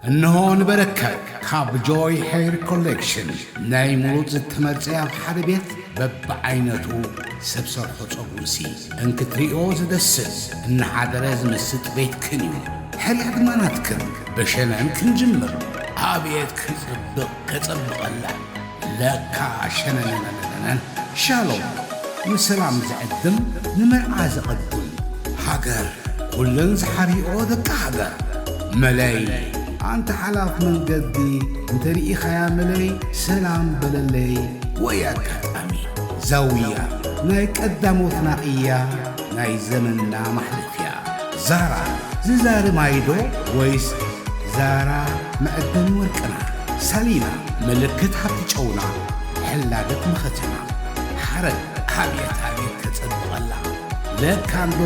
እንሆ ንበረከት ካብ ጆይ ሄር ኮሌክሽን ናይ ምሩፅ ዝተመርፀ ኣብ ሓደ ቤት በብዓይነቱ ሰብ ሰርሖ ፀጉርሲ እንክትሪኦ ዝደስስ እናሓደረ ዝምስጥ ቤትክን እዩ። ሕርያ ድማ ናትክን። ብሸነን ክንጅምር። ኣቤት ክፅብቕ ከፀብቐላ። ለካ ሸነነነነነን። ሻሎም ንሰላም ዝዕድም ንመርዓ ዘቐድም። ሃገር ኩለን ዝሓርኦ ደቂ ሃገር። መለይ ኣንተ ሓላፍ መንገዲ እንተሪኢኻያ መለይ ሰላም በለለይ። ወይ ኣጋጣሚ ዛውያ ናይ ቀዳሞትና እያ ናይ ዘመንና ማሕለፍያ። ዛራ ዝዛሪ ማይዶ ወይስ ዛራ መዕደኒ ወርቅና? ሳሊና ምልክት ሃብቲ ጨውና ሕላገት መኸተና። ሓረግ ኣብየት ኣብየት ከጸብቐላ። ለካ እንዶ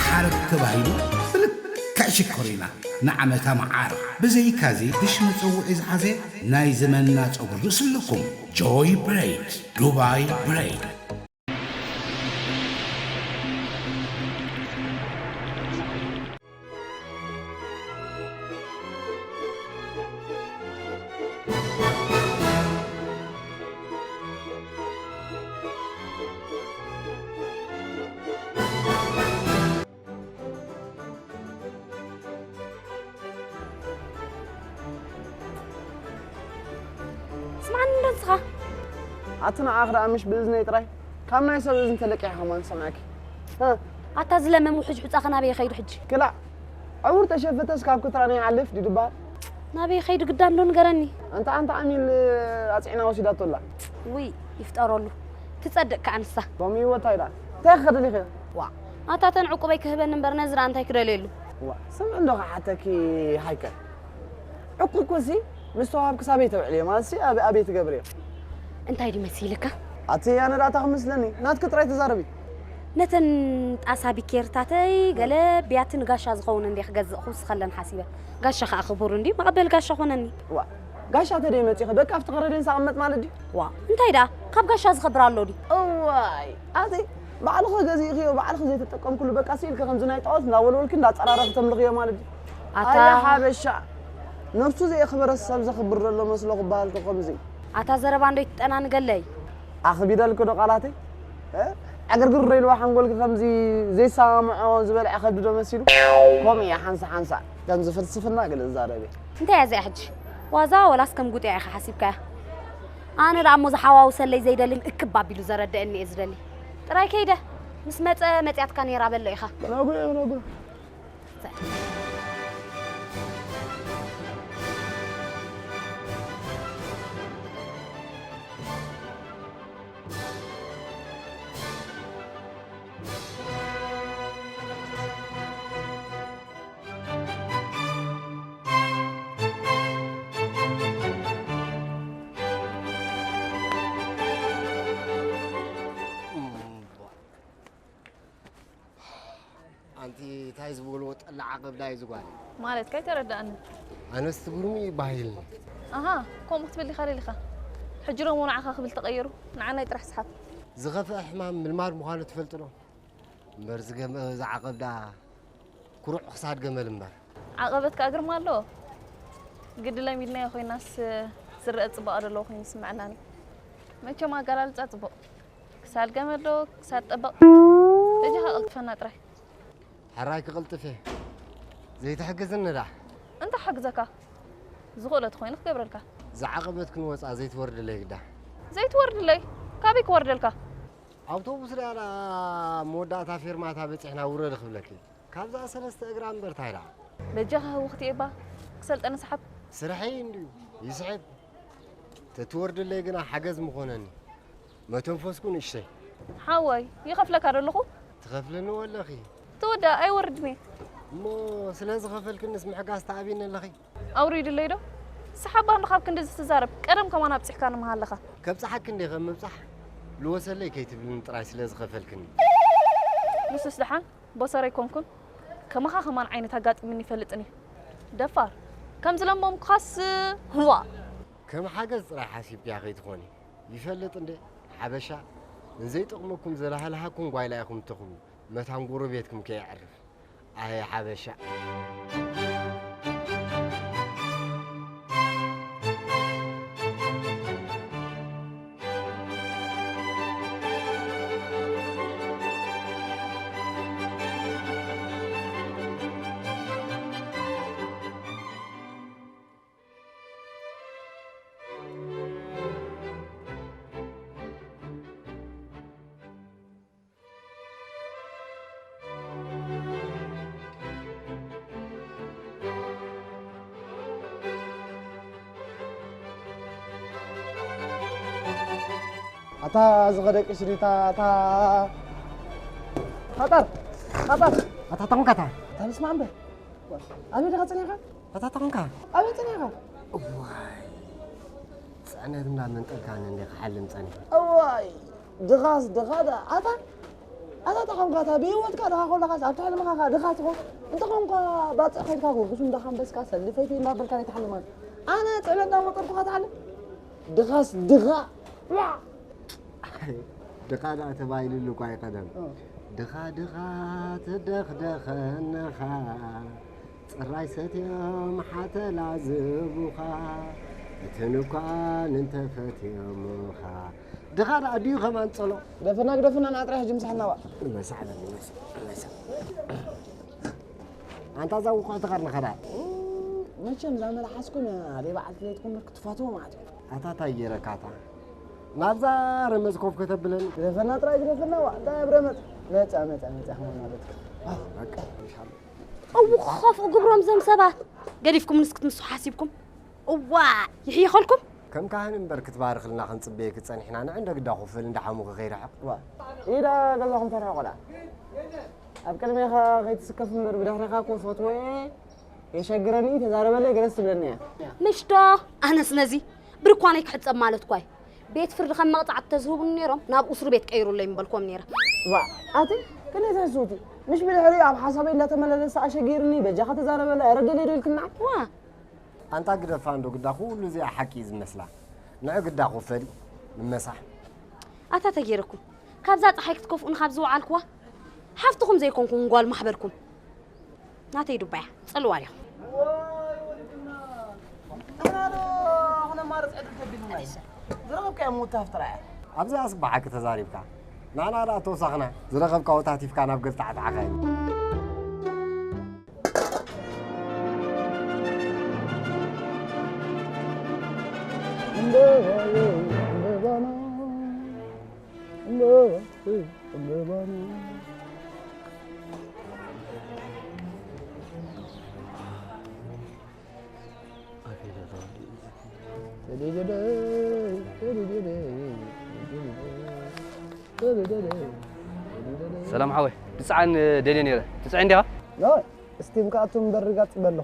ሓረግ ተባሂሉ ብልክዕ ሽኮሪና ንዓመታ መዓር። ብዘይካዚ ብሽ መጸውዒ ዝሓዘ ናይ ዘመንና ጸጉሪ ርእሲ ኣለኩም። ጆይ ብሬድ፣ ዱባይ ብሬድ። ስምዓኒ እንዶ ንስኻ። ኣቲ ንዓኺ ደኣ ምሽ ብእዝነይ ጥራይ፣ ካብ ናይ ሰብ እዝኒ ተለቂሕኺ ከማን ዝሰምዐኪ። እ። ኣታ ዝለመም ውሑጅ ሑጻ ከ ናበይ ከይዱ ሕጂ? ክላእ፣ ዕውር ተሸፈተስ ካብ ክትራን ይሓልፍ ድዩ ድበሃል? ናበይ ከይዱ ግዳ እንዶ ንገረኒ። ኣንታ፣ ኣንታ ኣሚል ኣጽዒና ወሲዳቶ ኣላ። ውይ፣ ይፍጠረሉ። ትጸድቅ ከኣ ንሳ። ከምኡ ይወታ ኢላ። እንታይ ክኸደል ኢኺ? ዋ፣ ኣታ ተን ዕቁበይ ክህበኒ እምበር ነዚ ደኣ እንታይ ክደልየሉ? ዋ፣ ስምዒ እንዶ ክሓተኪ ሃይከል። ዕቁብ ኮሲ ምስ ተዋሃብኪ ሳበይ ተውዕልዮ? ማለትሲ ኣብ-፣ ኣበይ ትገብርዮ? እንታይ ድዩ መሲልካ? ኣቲ ኣነ ደኣ እንታይ ክመስለኒ? ናትኪ ጥራይ ተዛረቢ። ነተን ጣሳ ቢኬርታተይ ገለ ብያቲ ንጋሻ ዝኸውን እንዴ ክገዝእ ክውስኸለን ሓሲበ። ጋሻ ኸኣ ክቡር እንድዩ፣ መቐበል ጋሻ ኾነኒ። ዋ፣ ጋሻ ተደይ መጺኺ በቃ ኣብቲ ከረደንሳ ቅመጥ ማለት ድዩ? ዋ፣ እንታይ ደኣ? ካብ ጋሻ ዝኸብር ኣሎ ድዩ? እዋይ፣ ኣቲ ባዕልኺ ገዚእኽዮ፣ ባዕልኺ ዘይተጠቀምኩሉ በቃ ስኢልኪ ከምዚ ናይ ጣዖት እንዳወልወልኪ እንዳጸራረኺ ተምልኽዮ ማለት ድዩ? ኣታ ኣያ ሓበሻ፣ ነብሱ ዘየኽበረ ሰብ ዘኽብር ዘሎ መስሎ ክበሃልኪ ከምዚ። ኣታ ዘረባ እንዶ ይትጠናንገለይ። ኣኽቢደልኪ ዶ ቃላተይ? እ? ዕግርግር ኢልዋ ሓንጎልኪ ከምዚ ዘይሰማምዖ ዝበልዐ ከብዲ ዶ መሲሉ? ከምኡ እየ ሓንሳ ሓንሳ ከምዚ ፍልስፍና ገለ ዝዛረብ እየ። እንታይ እያ እዚኣ ሕጂ? ዋዛ ወላስ ከም ጉጥያ ኢኻ ሓሲብካያ? ኣነ ደኣ እሞ ዝሓዋውሰለይ ዘይደልን እክብ ኣቢሉ ዘረድአኒ እየ ዝደሊ። ጥራይ ከይደ ምስ መጸ መጽያትካ ነይራ በሎ ኢኻ። ክነግሮ እየ፣ ክነግሮ። ኣንቲ እንታይ ዝበልዎ ጠላዕ ዓቐብዳ እዩ ዝጓል። ማለት ከይተረዳእኒ። ኣነስ ትግርሙ እዩ ባሂልኒ። ኣሃ፣ ከምኡ ክትብል ኢኻ ደሊኻ። ሕጂ ደሞ ንዓኻ ክብል ተቐየሩ፣ ንዓናይ ጥራሕ ስሓብ። ዝኸፍአ ሕማም ምልማድ ምዃኑ ትፈልጥ ዶ? እምበር ዝገመ-፣ ዝዓቐብ ደኣ ኩሩዕ ክሳድ ገመል እምበር። ዓቐበት ከኣ ግርማ ኣለዎ። ግዲ ለሚድናዮ ኮይናስ ዝረአ ጽባቐ ዘለዎ ኮይኑ ይስምዐናኒ። መቸም ኣገላልጻ ጽቡቕ። ክሳድ ገመል ኣለዎ፣ ክሳድ ጠበቕ። በጃኻ ቀልጥፈና ጥራይ። ሕራይ ክቕልጥፍ እየ። ዘይትሕግዝኒ ደኣ? እንታይ ክሕግዘካ? ዝኽእሎ ተኾይኑ ክገብረልካ። ዝዓቐበት ክንወጻ ዘይትወርድለይ ግዳ። ዘይትወርድለይ? ካበይ ክወርደልካ? ኣውቶቡስ ደኣ መወዳእታ ፌርማታ በጺሕና ውረዲ ክብለኪ። ካብዛ ሰለስተ እግራ እምበር ታይ ደኣ? በጃኻ ህውኽቲ እባ ክሰልጠኒ ሰሓብ። ስርሐይ እንድዩ ይስሕብ። ተትወርድለይ ግና ሓገዝ ምኾነኒ። መተንፈስኩ ንእሽተይ። ሓወይ፣ ይኸፍለካ ዶ ኣለኹ? ትኸፍልኒ ኣለኺ። ትወዳ ኣይወርድን እየ። እሞ ስለ ዝኸፈልክንስ ምሕጋዝ ተኣብይኒ ኣለኺ? ኣውሪድለይ ዶ? ሰሓባ እንዶ ካብ ክንድዚ ትዛረብ፣ ቀደም ከማን ኣብጺሕካኒ ምሃለኻ። ከብጽሓኪ እንዴ ከም ምብጻሕ፣ ልወሰለይ ከይትብልኒ ጥራይ ስለ ዝኸፈልክኒ። ንሱስ ደሓን፣ ቦሰር ኣይኮንኩን። ከማኻ ከማን ዓይነት ኣጋጢሙኒ ይፈልጥን እዩ። ደፋር። ከም ዝለመምኩኻስ፣ ህዋ። ከም ሓገዝ ጥራይ ሓሲብክያ ከይትኾኒ። ይፈልጥ እንዴ፣ ሓበሻ፣ ንዘይጠቕመኩም ዘላህልሃኩም ጓይላ ኢኹም እተኽብሩ፣ መታን ጎረቤትኩም ከየዕርፍ። ኣየ ሓበሻ። እታ ዝኸደ ቅስሪ፣ እታ፣ እታ፣ ፋጣር፣ ፋጣር። ኣታ ተኾንካ እታ? እታ ንስማ እምበር። ኣበይ ደኻ ጸኒኻ? ኣታ ተኾንካ? ኣበይ ጸኒኻ? እዋይ፣ ጽዕነት እንዳመንጠልካኒ እንደ ክሓልም ጸኒሐ። እዋይ፣ ድኻስ ድኻ ዳ፣ ኣታ፣ ኣታ ተኾንካ እታ ብህይወትካ ድኻ ኮለኻስ ኣብቲ ሕልምኻ ኸኣ ድኻ ትኾን። እንተኾንካ ባጽዕ ከድካ ኮ፣ ክሱም ደኻ ኣንበስካ ሰልፈይቲ እንዳበልካ ኣይትሓልማን። ኣነ ጽዕነት እንዳመንጠልኩኻ ትሓልም? ድኻስ ድኻ። ድኻ ደኣ ተባሂሉሉ እኳ እዩ ቀደም። እ። ድኻ ድኻ ትደኽደኸነኻ፣ ጽራይ ሰትዮም ሓተላ ዝህቡኻ፣ እትንኳን እንተፈትዮምኻ። ድኻ ደኣ ድዩ ከማን ጸሎ? ግደፈና፣ ግደፈና፣ ንዓ ጥራይ ሕጂ ምሳሕና ዋ። መሳሕ በል፣ መሳሕ፣ መሳሕ። ኣንታ እዛ ውቕዕቲ ኸርኒ ኸዳ። መቸም እዛ መልሓስኩም እያ፣ ደይ በዓልቲ ለይትኩም ክትፋትዎ ማለት እዩ። ኣታ ታይ ገይረካ ኣታ? ናብዛ ረመጽ ኮፍ ከተብለኒ? ግደፈና ጥራይ ግደፈና፣ ዋ፣ እንታይ ኣብ ረመጽ? መጻ፣ መጻ፣ መጻ፣ ከማን ማለትካ። በቃ፣ ኢንሻላህ። እው፣ ክኸፍኡ ግብሮም እዞም ሰባት። ገዲፍኩም ንስ ክትምሱ ሓሲብኩም? እዋ፣ ይሕይኸልኩም። ከም ካህን እምበር ክትባርኽልና ክንጽበየኪ ጸኒሕና፣ ንዕንደ ግዳ ኩፍል እንዳሓሙኺ ከይርሕቕ። ዋ፣ ኢዳ ገዛኹም ተርሕቑ ደኣ። ኣብ ቅድሜኻ ከይትስከፍ እምበር ብድሕሬኻ እኮ ፈትወ እየ። የሸግረኒ፣ ተዛረበለይ፣ ገለስ ትብለኒ እያ። ምሽ ዶ? ኣነስ ነዚ ብርኳነይ ክሕጸብ ማለት እኳ እዩ። ቤት ፍርዲ ከም መቕጻዕቲ ተዝህቡኒ ነይሮም፣ ናብ ኡስሩ ቤት ቀይሩለይ ምበልክዎም ነይረ። ዋ፣ ኣቲ፣ ክንደይ ትሕስውቲ። ምሽ ብድሕሪኡ ኣብ ሓሳበይ እንዳተመላለሰ ኣሸጊርኒ፣ በጃኻ ተዛረበለይ፣ ኣረደለይ ዶ ኢልክና? ዋ። ኣንታ ግደፋ እንዶ ግዳ ኩሉ እዚኣ ሓቂ እዩ ዝመስላ። ንዑ ግዳ ኮፈል ንመሳሕ። ኣታ ተጌረኩም። ካብዛ ጸሓይ ክትከፍኡኒ ካብ ዝወዓልክዋ፣ ሓፍትኹም ዘይኮንኩን ጓል ማሕበርኩም። ናተይ ዱባያ፣ ጽልዋ ዲኹም። ዋይ ወለድና። ንሕና ዶ ኣኹነ ማርጽ ዕድል ተቢልና እዩ። ዝረኸብካዮ ምውታፍ ጥራይ እያ። ኣብዚኣስ ብሓቂ ተዛሪብካ። ንሕና ደኣ ተወሳኽና፣ ዝረኸብካ ወታቲፍካ ናብ ገጽ ተዓጥዓኻ እዩ። ሰላም ሓወይ፣ ብጽዓን ደልየ ነይረ። ትጽዒ እንዲኻ? ኖ፣ እስቲም ክኣቱ እምበር ርጋጽ በሎ።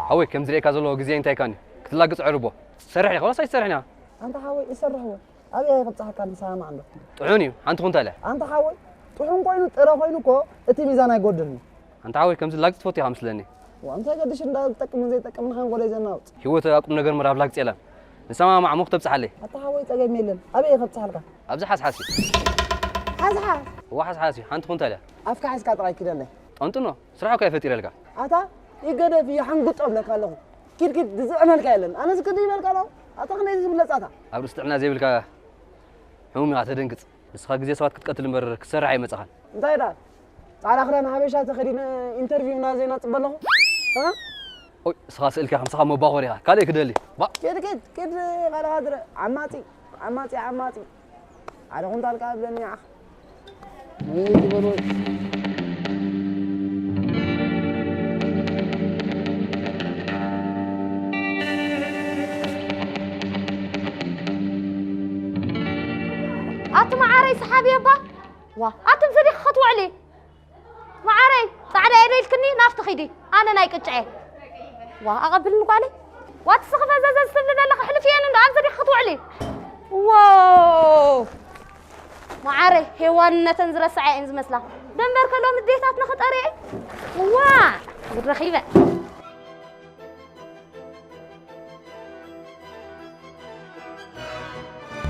ሓወይ፣ ከም ዝርእየካ ዘለኹ ግዜ እንታይ ካኒ? ክትላግጽ ዕርቦ። ትሰርሕ ኢኻ ወላስ ኣይትሰርሕን ኢኻ? ኣንታ ሓወይ፣ ይሰርሕ እወ። ኣብየ ክብጽሓካ ንሰማማዕ እንዶ። ጥዑን እዩ፣ ሓንቲ ኩንታል እያ። ኣንታ ሓወይ፣ ጥዑን ኮይኑ ጥረ ኮይኑ እኮ እቲ ሚዛን ኣይጎድልን እዩ። ኣንታ ሓወይ፣ ከምዚ ላግጺ ትፈቱ ኢኻ መስለኒ። ዋ፣ እንታይ ገድሽ እንዳ ዝጠቅምን ዘይጠቅምን ንኻን ጎለይ ዘናውጽ። ህይወት ኣብ ቁም ነገር ምራብ ላግጺ የላን። ንሰማማዕ እሞ ክተብጽሓለይ። ኣታ ሓወይ፣ ጸገም የለን። ኣበይ እየ ከብጽሓልካ? ኣብዚ ሓስሓስ እዩ። ሓስሓስ? እዋ፣ ሓስሓስ እዩ። ሓንቲ ኩንታል እያ። ኣፍካ ሓዝካ ጥራይ ኪደለይ። ጠንጥኖ፣ ስራሕ እኮ እየ ፈጢረልካ። ኣታ ይገደፍ፣ ይሓንግጦ እብለካ ኣለኹ። ኪድ፣ ኪድ፣ ዝጥዕመልካ የለን። ኣነስ ክንደይ ይበልካ ኣለኹ? ኣታ ክንደይ ዝብለጻታ? ኣብ ርእሲ ጥዕና ዘይብልካ ሕሙም ኢኻ፣ ተደንግጽ። ንስኻ ግዜ ሰባት ክትቀትል እምበር ክትሰርሕ ኣይመጻኻን። እንታይ ደኣ? ጻዕዳ ክዳን ሓበሻ ተኸዲነ ኢንተርቪው እናዘይ ናጽብ ኣለኹ? እ? ኦይ፣ ንስኻ ስእልካ ከምስኻ መባኾር ኢኻ። ካልእ ክደሊ። ባ- ኪድ፣ ኪድ፣ ኪድ፣ ካልኻ ድረ። ዓማጺ፣ ዓማጺ፣ ዓማጺ። ሓደ ኩንታል ከኣ ብለኒ ዓኽ። ወይ ዝበሎ። ኣቲ መዓረይ ሰሓቢ እባ። ዋ፣ ኣቲ ምስ ዲኺ ክትውዕሊ? መዓረይ፣ ጻዕዳ እየ ዶ ኢልክኒ? ናብቲ ኺዲ፣ ኣነ ናይ ቅጫ እየ። ዋ፣ ኣቐብልኒ ጓለይ። ዋ፣ ትስኺ ፈዘዘ ዝትብሊ ዘለኺ፣ ሕልፍየን እንዶ፣ ኣብዚ ዲኺ ክትውዕሊ? ዋው! መዓረይ፣ ሄዋንነተን ዝረስዓ እየን ዝመስላ። ደንበርከ ሎሚ ኣዴታትና ክጠርየ። ዋ፣ ጉድ ረኺበ።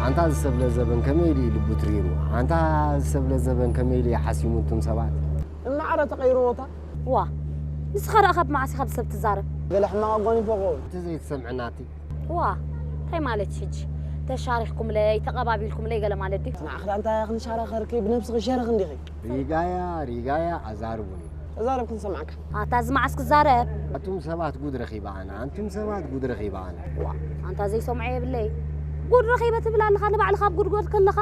ኣንታ እዚ ሰብ ለዘበን ከመይ ኢሉ እዩ ልቡ ትሪሩ? ኣንታ እዚ ሰብ ለዘበን ከመይ ኢሉ እዩ ሓሲሙ እንቱም ሰባት? እናዓረ ተቐይርዎ እታ። ዋ፣ ንስኻ ደኣ ካብ መዓስ ኢኻ ብሰብ ትዛረብ? ገለ ሕማቕ ኣጓኒፎ ኸውን። እቲ ዘይትሰምዐና እቲ። ዋ፣ እንታይ ማለት እዩ ሕጂ? ተሻሪኽኩምለይ፣ ተቐባቢልኩምለይ ገለ ማለት ድዩ? ንዓኺ ደኣ እንታይ ክንሻራኸርኪ? ብነብስኺ ሸርኺ እንዲኺ። ሪጋያ፣ ሪጋያ፣ ኣዛርቡኒ። ተዛረብ ክንሰምዓካ። ኣታ እዚ መዓስ ክዛረብ? ኣቱም ሰባት ጉድ ረኺባ ኣነ፣ ኣንቱም ሰባት ጉድ ረኺባ ኣነ። ዋ፣ ኣንታ ዘይሰምዖ የብለይ። ጉድ ረኺበ ትብል ኣለኻ፣ ንባዕልኻ ኣብ ጉድጓድ ከለኻ።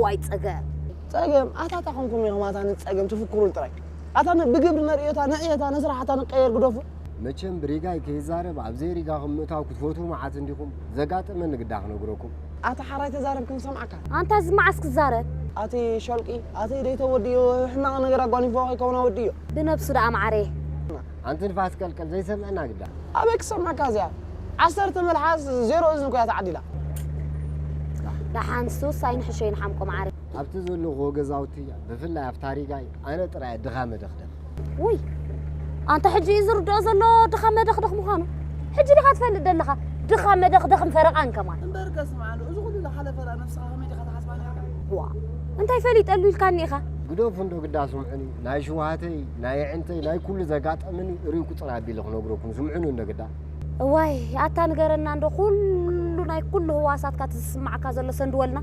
ዋይ ጸገም። ጸገም፣ ኣታ እንታይ ኮንኩም ኢኹም ኣታ ንጸገም ትፍክሩሉ ጥራይ? ኣታ ን-፣ ብግብሪ ነርእዮታ፣ ንዕየታ፣ ንስራሓታ ንቀየር ግደፉ። መቸም ብሪጋይ ከይዛረብ ኣብ ዘይሪጋኹም ምእታው ክትፈትዉ መዓት እንዲኹም። ዘጋጠመኒ ግዳ ክነግረኩም። ኣታ ሓራይ ተዛረብ ክንሰምዓካ። ኣንታ ዝመዓስ ክዛረብ? ኣቲ ሸልቂ፣ ኣቲ ደይተወድዮ ሕማቕ ነገር ኣጓኒፎ ከይከውና ወድዮ። ብነብሱ ደኣ መዓረየ። ኣንቲ ንፋስ ቀልቀል ዘይሰምዐና ግዳ። ኣበይ ክሰምዓካ እዚኣ? ዓሰርተ መልሓስ ዜሮ እዝኒ ኮያ ተዓዲላ። ደሓን ሱስ ኣይንሕሾ ይንሓምቆ መዓረይ። ኣብቲ ዘለኹዎ ገዛውቲ ብፍላይ ኣብ ታሪጋይ ኣነ ጥራይ ድኻ መደኽደኽ። ውይ ኣንታ ሕጂ እዩ ዝርድኦ ዘሎ ድኻ መደኽደኽ ምዃኑ። ሕጂ ዲኻ ትፈልጥ ደለኻ ድኻ መደኽደኽን ፈረቓን ከማን። እምበር ከ ስምዓሉ፣ እዚ ኩሉ ዝሓለፈላ ነብስኻ ከመይ ዲኻ ትሓስባ ነርካ? ዋ እንታይ ፈሊጠሉ ኢልካኒ ኢኻ? ግደፉ እንዶ ግዳ ስምዑኒ፣ ናይ ሽውሃተይ፣ ናይ ኣዕንተይ፣ ናይ ኩሉ ዘጋጠመኒ ርኢኩ ጽር ኣቢለ ክነግረኩም፣ ስምዑኒ እንዶ ግዳ። እዋይ ኣታ ንገረና እንዶ ኩሉ ናይ ኩሉ ህዋሳትካ እቲ ዝስማዓካ ዘሎ ሰንድወልና።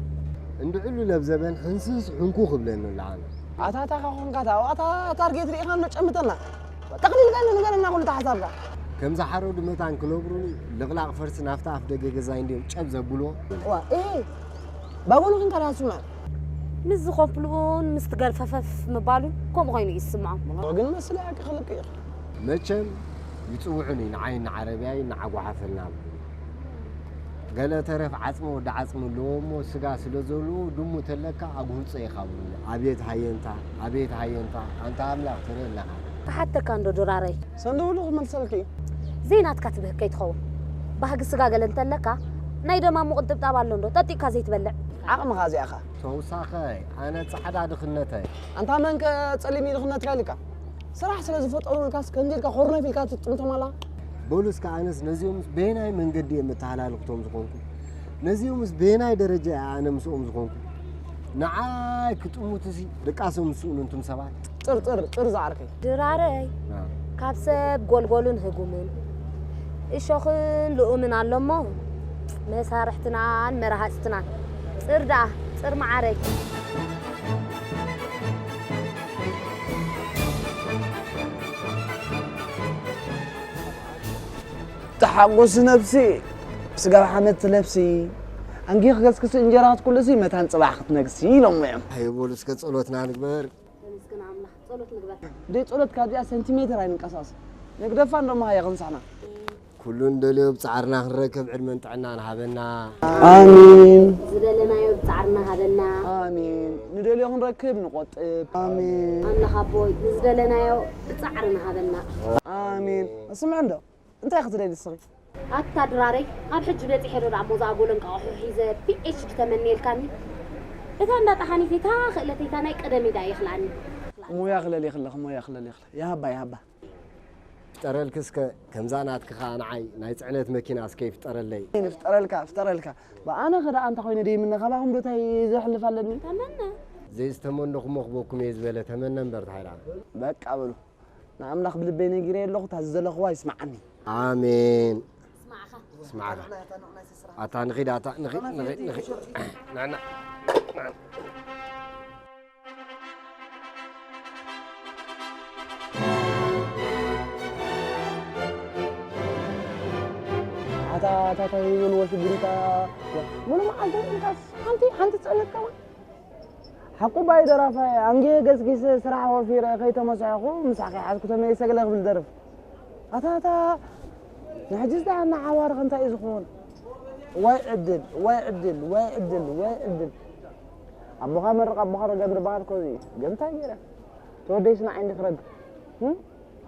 እንድዕሉ ለብዘበን ሕንስስ ሕንኩ ክብለኒ ኣሎ ኣነ። ኣታ ኣታ ኻኾንካ ኣታ ኣታ ታርጌት ርኢኻ እንዶ ጨምተና። ጠቕሊልካ እንዶ ንገረና ኩሉ እታ ሓሳብካ። ከም ዝሓረዱ መታን ክነግሩኒ ልቕላቕ ፈርሲ ናብቲ ኣፍ ደገ ገዛይ እንድዮም ጨብ ዘብልዎ። ዋ፣ እሂ፣ ባጎኑ ኺንካ ደኣ ስምዕ። ምስ ዝኾፍልኡን ምስ ትገርፈፈፍ ምባሉን ከምኡ ኮይኑ እዩ ዝስምዖም። ግን መስለያ ክኽልክ እዩ። መቸም ይጽውዑኒ ንዓይ ንዓረብያይ ንዓጓሓፈልና ብሉኒ። ገለ ተረፍ ዓጽሚ ወዲ ዓጽሚ ኣለዎ እሞ ስጋ ስለ ዘለዎ ድሙ ተለካ ኣጉህጾ ኢኻ ብሉኒ። ኣቤት ሃየንታ፣ ኣቤት ሃየንታ፣ ኣንታ ኣምላኽ ትርኢ ኣለኻ። ክሓተካ እንዶ ድራረይ። ሰንደውሉ ክመልሰልኪ እዩ። ዘይናትካ ትብህግ ከይትኸውን። ባህጊ ስጋ ገለ እንተለካ ናይ ደማሙ ቅንጥብጣብ ኣሎ እንዶ ጠጢቕካ ዘይትበልዕ። ዓቕምኻ እዚኣኻ። ተውሳኸ ኣነ ጻዕዳ ድኽነተይ። ኣንታ መንከ ጸሊም እዩ ድኽነትካ ኢልካ? ስራሕ ስለ ዝፈጠሩልካስ ከምዚ ኢልካ ኮርነፍ ኢልካ ትጥምቶም ኣላ? በሉ እስከ ኣነስ ነዚኦምስ በየናይ መንገዲ እየ መተሃላልኽቶም ዝኾንኩ? ነዚኦምስ በየናይ ደረጃ እየ ኣነ ምስኦም ዝኾንኩ? ንዓይ ክጥሙትሲ ድቃሶም ምስኡን እንቱም ሰባት። ጽር ጽር ጽር ዝዓርከይ። ድራረይ ና። ካብ ሰብ ጎልጎልን ህጉምን እሾኽን ልኡምን ኣሎ እሞ መሳርሕትናን መራሃጽትናን። ጽር ደኣ ጽር መዓረይ። ተሓጎሲ ነብሲ ስጋብ ሓመድ ትለብሲ፣ ኣንጊ ክገስግሲ እንጀራ ክትኩልሲ መታን ጽባሕ ክትነግሲ ኢሎሞ እዮም። ኣይ በሉ እስከ ጸሎትና ንግበር። ተመስገን ኣምላኽ። ጸሎት ንግበር። ደይ ጸሎት ካብዚኣ ሰንቲሜትር ኣይንንቀሳቐስ። ንግደፋ እንዶ መሃያ ክንሳና። ኩሉ ንደልዮ ብጻዕርና ክንረክብ ዕድመን ጥዕናን ሃበና። ኣሜን። ዝደለናዮ ብጻዕርና ሃበና። ኣሜን። ንደልዮ ክንረክብ ንቆጥብ። ኣሜን። ኣምላኽ ኣቦይ ንዝደለናዮ ብጻዕርና ሃበና። ኣሜን። ስምዕ እንዶ እንታይ ክትደሊ ንስኺ? ኣታ ድራረይ ኣብ ሕጂ በጺሐ ዶ ደኣ እሞ ዝኣጎለ እንቃቑሖ ሒዘ ፒ ኤች ዲ ተመንየልካኒ? እታ እንዳ ጠሓኒት እታ ክእለተይ እታ ናይ ቀደመይ ደኣ የኽልኣኒ። ሞያ ክለል የኽለኽ፣ ሞያ ክለል የኽለኽ። ይሃባ፣ ይሃባ። ፍጠረልኪ እስከ ከምዛ ናትኪ ኸኣ ንዓይ ናይ ጽዕነት መኪና እስከ ይፍጠረለይ። ይፍጠረልካ፣ ፍጠረልካ። ብኣነ ኸ ደኣ እንታይ ኮይነ ደይምነ፣ ካባኹም ዶ እንታይ ዘሕልፍ ኣለኒ? ተመነ። ዘይዝተመንኹሞ ክበኩም እየ ዝበለ ተመነ እምበር እንታይ ደኣ። በቃ በሉ። ንኣምላኽ ብልበይ ነጊረዮ ኣለኹ፣ እታ ዝደለኽዋ ይስምዓኒ። ኣሜን። ስማዕኻ። ስማዕኻ። ኣታ ንኺድ፣ ኣታ ንኺድ፣ ንኺድ፣ ንኺድ። ንዕና። ኣታ፣ ኣታ፣ ኣታ፣ ይበልዎ ሽግሪታ። ሙሉ መዓልቲ ኢልካስ ሓንቲ፣ ሓንቲ ትጸልእ ትኸውን? ሓቁ ባይ ደራፋይ፣ ኣንጌ ገስጊሰ ስራሕ ወፊረ ከይተመሳሕኹ ምሳሕ ከይሓዝኩ ተመሊሰ ገለ ክብል ደርፍ። ኣታ፣ ኣታ፣ ንሕጂ ዝደኣ እናሓዋርኸ እንታይ እዩ ዝኸውን? ወይ ዕድል፣ ወይ ዕድል፣ ወይ ዕድል፣ ወይ ዕድል። ኣቦኻ መርቕ ኣቦኻ ርገም ዝበሃል እኮ እዚ እዩ። ግን እንታይ ገይረ? ተወደይስ ንዓይ እንዲ ክረግም? እም?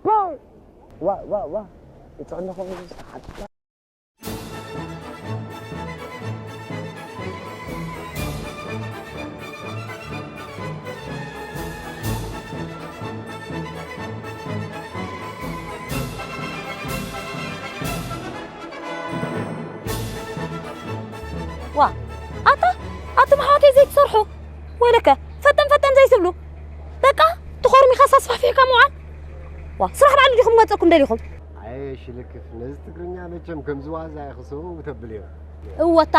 ፖው! ዋ፣ ዋ፣ ዋ! ይጥዕምኹም እዚ ሰዓት። ዋ፣ ኣታ፣ ኣቱም ኣሕዋተይ ዘይትሰርሑ፣ ወይለከ፣ ፈጠን ፈጠን ዘይትብሉ። በቃ፣ ትኾርሚኻስ ኣስፋሕፊሕካ ምውዓል። ዋ፣ ስራሕ ባዕሉ ዲኹም ክመጸኩም ደሊኹም? ኣየ ሽልክፍ፣ ነዚ ትግርኛ መቸም ከምዚ ዋዛ ኢኺ ሰው ተብልዮ። እወታ፣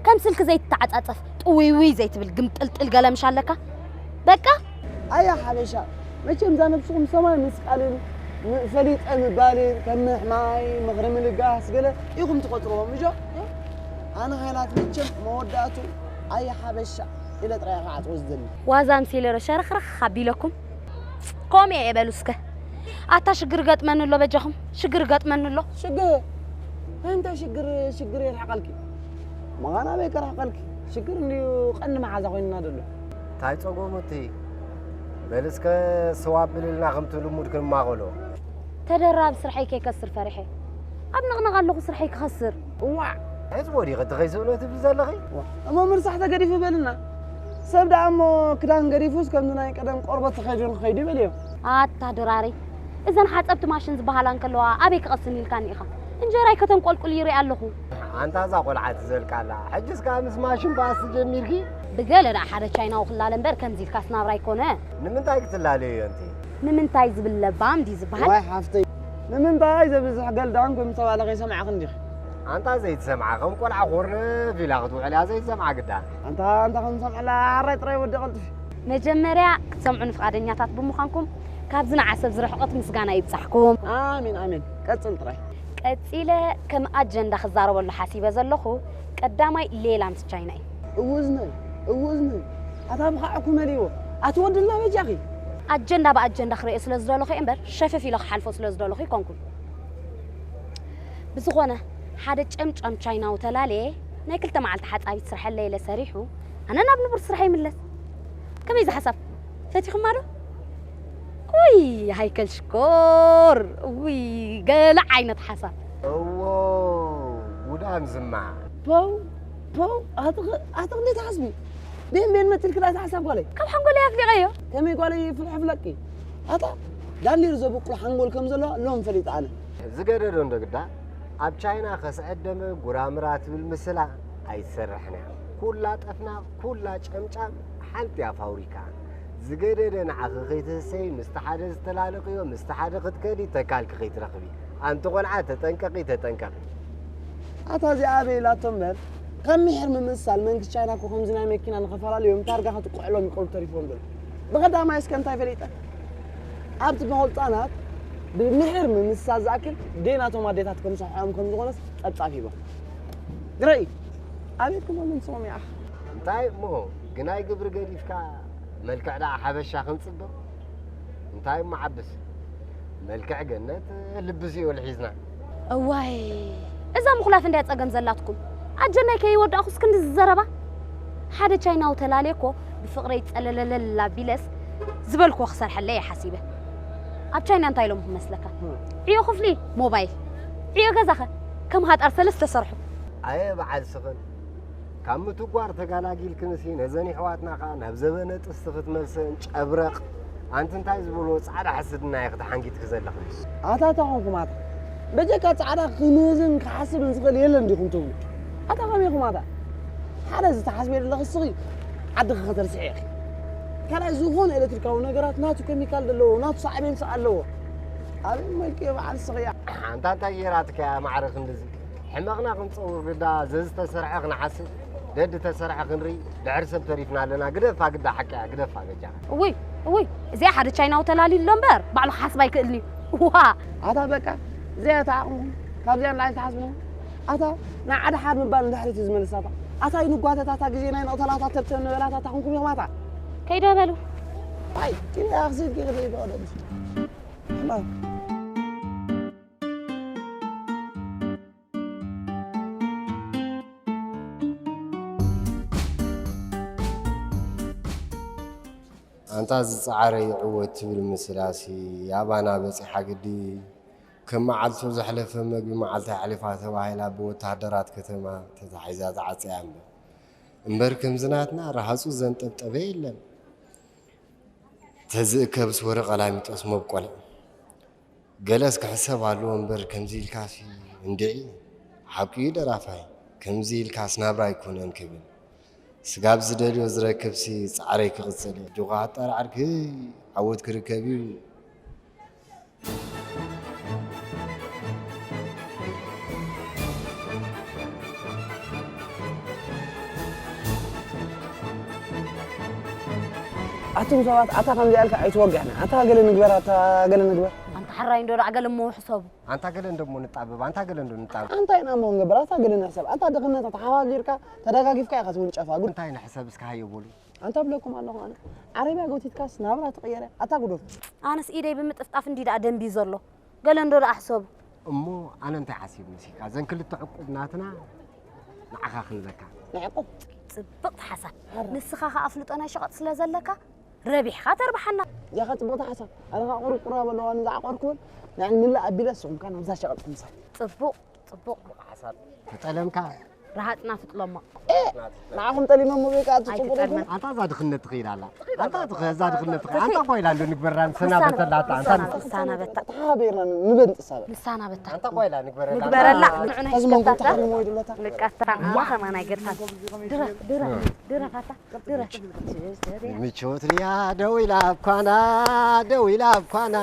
ከም ስልኪ ዘይትተዓጻጸፍ፣ ጥውይውይ ዘይትብል ግምጥልጥል ገለ ምሽ ኣለካ። በቃ። ኣያ ሓበሻ፣ መቸም እዛ ነብስኹም ሰማይ ምስቃልን ም-፣ ፈሊጠ ምባልን ከም ምሕማይ፣ ምኽሪ ምልጋስ ገለ ኢኹም ትቆጽርዎም፣ ምጆ? ኣነ ሃይላት መቸም መወዳእቱ ኣያ ሓበሻ ኢለ ጥራይ ክዓጽዎ ዝደሊ። ዋዛ ምሲለ ዶ ሸርኽርኽ ኣቢለኩም? ከምኡ እየ በሉ እስከ። ኣታ ሽግር ገጥመኒ ኣሎ በጃኹም፣ ሽግር ገጥመኒ ኣሎ። ሽግር? እንታይ ሽግር፣ ሽግር የርሕቐልኪ? መቓን ኣበይ ከርሕቐልኪ? ሽግር እንድዩ ቀንዲ መሓዛ ኮይንና ዘሎ። እንታይ ጸገሙ እቲ? በል እስከ ስዋ ብልልና ከምቲ ልሙድ ክንማቐሎ። ተደራቢ ስርሐይ ከይከስር ፈሪሐ። ኣብ ንቕንቕ ኣለኹ ስርሐይ ክኸስር። እዋዕ! ሕጽቦ ዲኺ እቲ ከይስእኖ ትብሊ ዘለኺ? እዋ፣ እሞ ምርሳሕ ተገዲፉ በልና። ሰብ ደኣ እሞ ክዳን ገዲፉስ ከምዚ ናይ ቀደም ቆርበት ተኸዲኑ ክኸይዱ ይበልዮ። ኣታ ድራረይ፣ እዘን ሓጸብቲ ማሽን ዝበሃላ እንከለዋ ኣበይ ክቐስን ኢልካኒ ኢኻ? እንጀራይ ከተንቆልቁል ይርኢ ኣለኹ። ኣንታ እዛ ቆልዓ ትዘልቃ ኣላ። ሕጅስ ከኣ ምስ ማሽን ባእሲ ጀሚርኪ? ብገለ ደኣ ሓደ ቻይናዊ ክላለ እምበር ከምዚ ኢልካስ ናብራ ኣይኮነ። ንምንታይ ክትላለዮ እንቲ? ንምንታይ ዝብል ለባም ድዩ ዝበሃል? ዋይ ሓፍተይ፣ ንምንታይ ዘብዝሕ ገልዳም ከም ዝተባለ ከይሰማዕኺ እንዲኺ። ኣንታ ዘይትሰምዓ ከም ቆልዓ ኮርነፍ ኢላ ክትውዕል እያ ዘይትሰምዓ ግዳ። ኣንታ ኣንታ ከም ሰምዕላ ሓራይ ጥራይ ወዲ ቀልጥፊ። መጀመርያ ክትሰምዑኒ ፍቓደኛታት ብምዃንኩም ካብዚ ንዓሰብ ዝርሕቐት ምስጋና ይብጻሕኩም። ኣሜን ኣሜን ቀጽል ጥራይ። ቀጺለ ከም ኣጀንዳ ክዛረበሉ ሓሲበ ዘለኹ ቀዳማይ ሌላ ምስ ቻይና እዩ። እውዝነይ እውዝነይ ኣታ ብኻዕኩ መሊዎ ኣቲ ወድልና በጃኺ። ኣጀንዳ ብኣጀንዳ ክርእዮ ስለ ዝደለኹ እየ እምበር ሸፈፍ ኢለ ክሓልፎ ስለ ዝደለኹ ኣይኮንኩን። ብዝኾነ ሓደ ጨምጫም ቻይናዊ ተላልየ ናይ ክልተ መዓልቲ ሓጻቢት ስርሐለይ ኢለ ሰሪሑ ኣነ ናብ ንቡር ስርሐይ ይምለስ። ከመይ እዚ ሓሳብ ፈቲኹማ ዶ? ውይ ሃይከል ሽኮር ውይ ገለ ዓይነት ሓሳብ። እዎ ጉዳም ዝማ። ፖው ፖው ኣቲ ኣቲ ክንደይ ትሓስቢ? ቤን ቤን መትልኪ ዳኣ ሓሳብ ጓለይ። ካብ ሓንጎለይ ኣፍሊቐዮ። ከመይ ጓለይ ፍልሕፍለኪ? ኣታ ዳንዴር ዘብቁል ሓንጎል ከም ዘለዋ ሎም ፈሊጠ ኣነ። ዝገደዶ እንዶ ግዳ ኣብ ቻይና ከስዐደመ ጉራምራ ትብል ምስላ ኣይትሰርሕን እያ። ኩላ ጠፍናቕ ኩላ ጨምጫም ሓንቲ እያ ፋብሪካ። ዝገደደ ንዓኺ ከይትህሰይ ምስቲ ሓደ ዝተላለኽዮ ምስቲ ሓደ ክትከዲ ተካልኪ ከይትረኽቢ። ኣንቲ ቆልዓ ተጠንቀቒ ተጠንቀቒ። ኣታ እዚኣ ኣበይ ኢላቶ እምበር ካብ ምሒር ምምስሳል መንግስቲ ቻይና እኮ ከምዚ ናይ መኪና ንኸፈላለዮም ታርጋ ከጥቅዕሎም እዩ ቀልቡ ተሪፍዎም ዘሎ። ብቐዳማይ እስከ እንታይ ፈሊጠ ኣብቲ መኸልጣናት ብምሒር ምምስሳል ዝኣክል ደይ ናቶም ኣዴታት ከም ሰሕዖም ከም ዝኾነስ ጸብጻብ ሂቦም። ግረይ ኣቤት ክመሉ ንስኹም ይኣኽ እንታይ እሞ ግናይ ግብሪ ገዲፍካ መልክዕ ደኣ ሓበሻ ክንጽበ እንታይ እሞ ዓብስ መልክዕ ገነት ልቢ ሲኦል ሒዝና። እዋይ እዛ ምኹላፍ እንድያ ጸገም ዘላትኩም። ኣጀናይ ከይወዳእኩስ ክንድዚ ዘረባ። ሓደ ቻይናዊ ተላልየ እኮ ብፍቕረይ ጸለለለል ኣቢለስ ዝበልክዎ ክሰርሐለይ እየ ሓሲበ። ኣብ ቻይና እንታይ ኢሎምኹም መስለካ? ዕዮ ክፍሊ ሞባይል፣ ዕዮ ገዛኸ ከም ሃጣር ሰለስተ ሰርሑ። ኣየ በዓል ስኽን ካብ ምትጓር ተጋላጊልክንሲ ነዘን ይሕዋትና ኸኣ ናብ ዘበነ ጥስቲ ክትመልሰን ጨብረቕ ኣንቲ እንታይ ዝበልዎ ጻዕዳ ሕስድና ኢኺ ተሓንጊጥኪ ዘለኺ። ኣታ እንታይ ኾንኩም ኣታ በጀካ ጻዕዳ ክምህዝን ክሓስብን ዝኽእል የለን ዲኹም ትብሉ ኣታ ከመይ ኢኹም ኣታ ሓደ ዝተሓስበ የለ ክስኺ ዓድኺ ከተርስዒ ኢኺ ካልኣይ ዝኾነ ኤሌክትሪካዊ ነገራት ናቱ ኬሚካል ዘለዎ ናቱ ሳዕቤን ኣለዎ ኣበይ መልክዮ በዓል ስኽያ ኣንታ እንታይ ጌራትካ እያ ማዕረ ክንድዚ ሕመቕና ክንጸውር ግዳ ዘዝተሰርሐ ክንሓስብ ደድ ተሰርሐ ክንርኢ ድሕሪ ሰብ ተሪፍና ኣለና ግደፋ ግዳ ሓቂ እያ ግደፋ በጃኻ እውይ እውይ እዚኣ ሓደ ቻይናዊ ተላልዩ ኣሎ እምበር ባዕሉ ክሓስብ ኣይክእልን እዩ ዋ ኣታ በቃ እዚኣ እታ ዓቕምኹም ካብዚኣ ንላዕሊ ትሓስቡ ኣታ ንዓዲ ሓር ምባል ንድሕሪት እዩ ዝመልሳታ ኣታ ይንጓተታታ ግዜ ናይ ነቕተላታ ተብተብ ንበላታ እታ ክንኩም ኢኹም ኣታ ከይደ በሉ ኣይ ክስኢልኪ ክደይ በቐደምስ ሕማም ኣንታ ዝጸዓረ ይዕወት ትብል ምስላሲ ኣባና በጺሓ ግዲ ከም መዓልቱ ዘሕለፈ መግቢ መዓልታ የሕልፋ ተባሂላ ብወተሃደራት ከተማ ተታሒዛ ተዓጽያ እምበር እምበር ከምዚ ናትና ረሃጹ ዘንጠብጠበ የለን ተዝእከብስ ወረ ቀላሚጦስ መብቆለ ገለስ ክሕሰብ ኣለዎ እምበር ከምዚ ኢልካሲ እንድዒ ሓቂ እዩ ደራፋይ ከምዚ ኢልካስ ናብራ ኣይኮነን ክብል ስጋብ ዝደልዮ ዝረክብሲ ጻዕረይ ክቕጽል እዩ ኣጆኻ ኣጣራዕርኪ ዓወት ክርከብ እዩ ኣቱም ሰባት ኣታ ከምዚኣ ኢልካ ኣይትወግዕና ኣታ ገለ ንግበር ኣታ ገለ ንግበር ኣንታ ሓራይ እንዶ ደኣ ገለ እሞ ሕሰቡ ኣንታ ገለ እንደሞ ንጣበብ ኣንታ ገለ እንዶ ንጣበብ ኣንታ ኢና እሞ ንገበር ኣታ ገለ ንሕሰብ ኣታ ድኽነት ተሓባቢርካ ተደጋጊፍካ ኢኻ ትውንጨፋ ጉድ እንታይ ንሕሰብ እስከ ሃየ በሉ ኣንታ ብለኩም ኣለኹ ኣነ ዓረብያ ጎቲትካስ ናብራ ትቕየር ኣታ ጉዶት ኣነስ ኢደይ ብምጥፍጣፍ እንዲ ደኣ ደንቢ ዘሎ ገለ እንዶ ደኣ ሕሰቡ እሞ ኣነ እንታይ ሓሲብ መሲልካ እዘን ክልተ ዕቁብ ናትና ንዓኻ ክንበካ። ንዕቁብ። ጽብቕቲ ሓሳብ። ንስኻ ኸኣ ኣፍልጦ ናይ ሸቐጥ ስለ ዘለካ ረቢሕኻ ተርብሓና። እዚኣ ኸኣ ጽብቕቲ ሓሳብ። ኣረ ኸኣ ቁርቁራ በለዋ ንዝዓቖርክወን ንዕን ምልእ ኣቢለ ንስኹም ከኣ ናብዛ ሸቐጥ ክምሳይ። ጽቡቕ፣ ጽቡቕ። ሓሳብ። ተጠለምካ። ረሃጽና ትጥለሞ። ንዓኹም ጠሊመ እሞ በቃ እቲ ጽቡቕ ኣይትጠልመን። ይኹን። ኣንታ እዛ ድኽነት ትኽእል ኣላ። ኣንታ ትኽ-፣ እዛ ድኽነት ትኽእል። ኣንታ ኮይላ እንዶ ንግበራ ንሰናበተላ ኣታ። ኣንታ ንስ-፣ ንሳና በታ። ተሓባቢርና ንበንጥሳ በል። ንሳና በታ። ኣንታ ኮይላ ንግበረላ። ንግበረላ። ኣንታ ንዑ ናይ ተዝመንኩ ሽፍታ። ተሓሪሞ ይድለታ። ንቀታ። እዋ ከማን ኣይገርታን። ድረ፣ ድረ፣ ድረ ፋታ። ድረ። ምቾት ድያ ደው ኢላ ኣብ ኳና፣ ደው ኢላ ኣብ ኳና።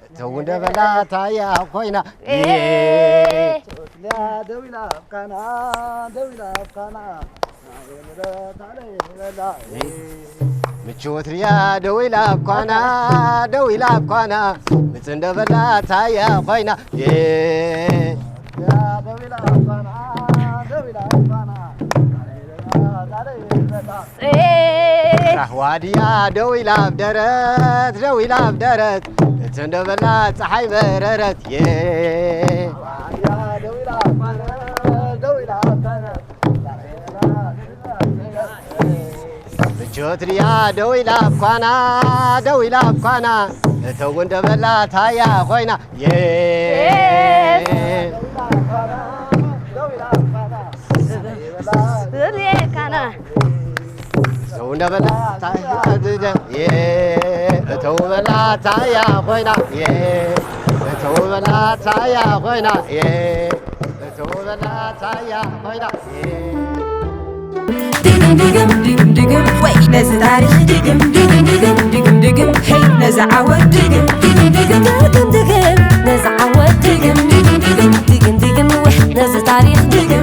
እተው እንደ በላታ እያ ኮይና። ኤ። ምቾት ድያ ደው ኢላ ኣብ ኳና፣ ደው ኢላ ኣብ ኳና። ምችውት ርያ ደው ኢላ ኣብ ኳና፣ ደው ኢላ ኣብ ኳና፣ ምጽ እንደ በላ ታያ ኮይና። የ ራህዋ ድያ ደው ኢላ ኣብ ደረት፣ ደው ኢላ ኣብ ደረት፣ እቲ እንደ በላ ጸሓይ በረረት። የ ምቾት ድያ ደው ኢላ ኣብ ኳና፣ ደው ኢላ ኣብ ኳና፣ እተው እንደ በላ ታያ ኮይና። የ እተው እንደ በላ ታያ፣ የ እተው በላ ታያ ኮይና። የ እተው በላ ታያ ኮይና። የ እተው በላ ታያ ኮይና። የ ድግም ድግም ድግም ድግም ወይ ነዚ ታሪኽ ድግም ድግም ድግም ድግም ድግም ሄይ ነዚ ዓወት ድግም ድግም ድግም ድግም ድግም ነዚ ዓወት ድግም ድግም ድግም ድግም ድግም ወይ ነዚ ታሪኽ ድግም